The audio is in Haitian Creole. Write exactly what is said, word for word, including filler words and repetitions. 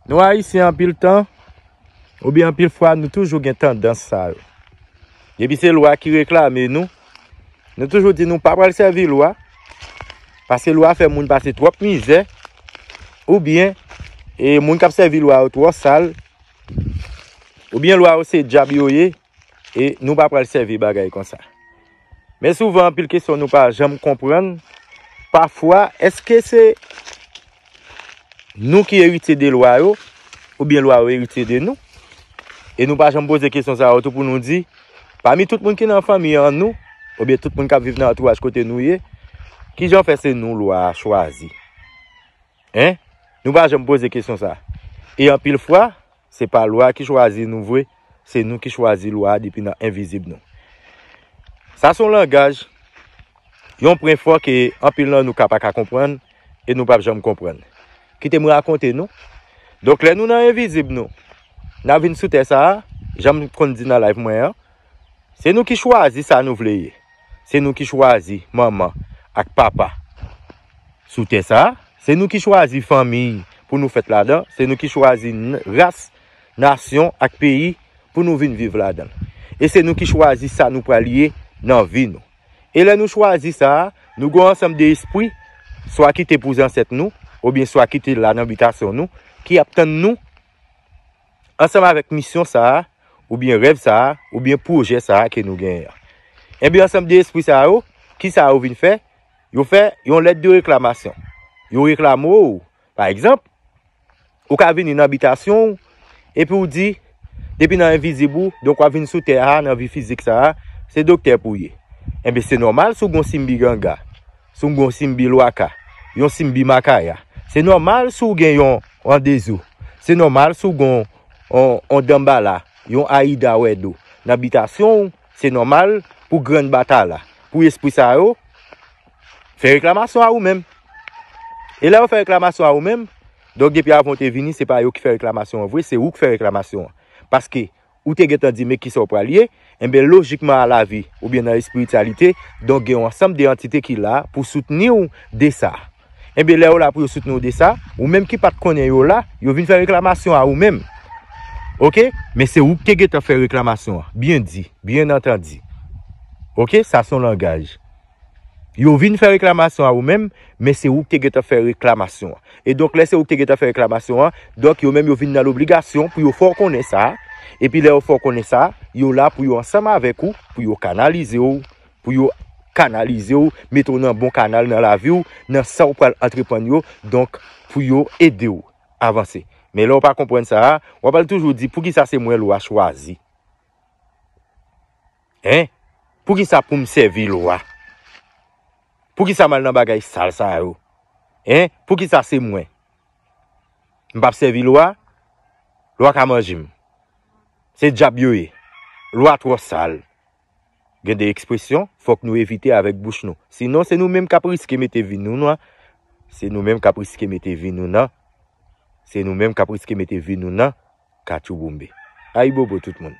Nou Ayisyen anpil tan, oubyen anpil fwa, nou toujou gen tandans sa yo. Depi se lwa ki reklame nou, nou toujou di nou pa pral sèvi lwa, paske lwa fè moun pase twòp mizè, oubyen e moun k ap sèvi lwa yo twò sal, oubyen lwa yo se dyab yo ye, e nou pa pral sèvi bagay konsa. Men souvan, anpil kesyon nou pa janm konprann. Pafwa, èske se nou ki eritye de lwa yo, oubyen lwa yo eritye de nou? E nou pa janm poze kesyon sa yo tou pou nou di, pami tout moun ki nan fanmi an nou, oubyen tout moun k ap viv nan antouraj kote nou ye, kijan fè se nou lwa a chwazi? Hein? Nou pa janm poze kesyon sa. E anpil fwa, se pa lwa ki chwazi nou vre, se nou ki chwazi lwa a depi nan envizib nou. Sa se yon langaj, yon pwen fò ke anpil nan nou ka pa ka konprann, e nou p ap janm konprann. Kite m rakonte nou. Donk, lè nou nan envizib nou, n a vin sou tè sa a, jan m konn di nan live mwen an, se nou ki chwazi sa nou vle ye. Se nou ki chwazi manman ak papa sou tè sa a. Se nou ki chwazi fanmi pou nou fèt ladan. Se nou ki chwazi n-, ras, nasyon ak peyi pou nou vin viv ladan l. E se nou ki chwazi sa nou pral ye nan vi nou. E lè nou chwazi sa a, nou gen yon ansanm de espri, swa ki te pou zansèt nou, oubyen swa ki te la nan bitasyon nou, ki ap tann nou ansanm avèk misyon sa a, oubyen rèv sa a, oubyen pwojè sa a ke nou genyen an. Ebyen, ansanm de espri sa yo, ki sa yo vin fè? Yo fè yon lèt de reklamasyon. Yo reklame w, pa egzanp, ou ka vini nan bitasyon w, epi w di, depi nan envizib ou, donk w ap vin sou tè a, nan vi fizik sa a, se doktè pou w ye. Enben, se nòmal si w gen yon simbi ganga, si w gen yon simbi lwaka, yon simbi makaya. Se nòmal si w gen yon randezo. Se nòmal si w gen yon, yon, yon danbala, yon ayida wèdo. Nan bitasyon w, se nòmal pou grann batala, pou espri sa yo fè reklamasyon a ou menm. E lè yo fè reklamasyon a ou menm, donk depi avan w te vini, se pa yo ki fè reklamasyon an vre, se ou ki fè reklamasyon an. Paske ou te gentan di men kisa w pral ye, enben lojikman a lavi, oubyen nan espirityalite, donk gen yon ansanm de antite ki la pou soutni w de sa. Enben lè yo la pou yo soutni w de sa, ou menm ki pa t konnen yo la, yo vin fè reklamasyon a ou menm. Oke? Men se ou ki te gentan fè reklamasyon an. Byen di, byen antandi. Oke? Sa se yon langaj. Yo vin fè reklamasyon a ou menm, men se ou ki te gentan fè reklamasyon an. E donk, lè se ou ki te gentan fè reklamasyon an, donk yo menm yo vin nan lobligasyon pou yo fè w konnen sa. Epi lè yo fè w konnen sa, yo la pou yo ansanm avèk ou, pou yo kanalize w, pou yo kanalize w, mete w nan bon kanal nan lavi w, nan sa w pral antreprann yo, donk pou yo ede w avanse. Men lè w pa konprann sa a, w ap al toujou di, poukisa se mwen lwa chwazi? Hein? Poukisa pou m sèvi lwa? Poukisa m al nan bagay sal sa yo? Hein? Poukisa se mwen? M p ap sèvi lwa? Lwa ka manje m. Se dyab yo ye. Lwa twò sal. Gen de ekspresyon, fòk nou evite avèk bouch nou. Sinon, se nou menm k ap riske mete vi nou nan. Se nou menm k ap riske mete vi nou nan. Se nou menm k ap riske mete vi nou nan katchouboumbe. Ayibobo tout moun.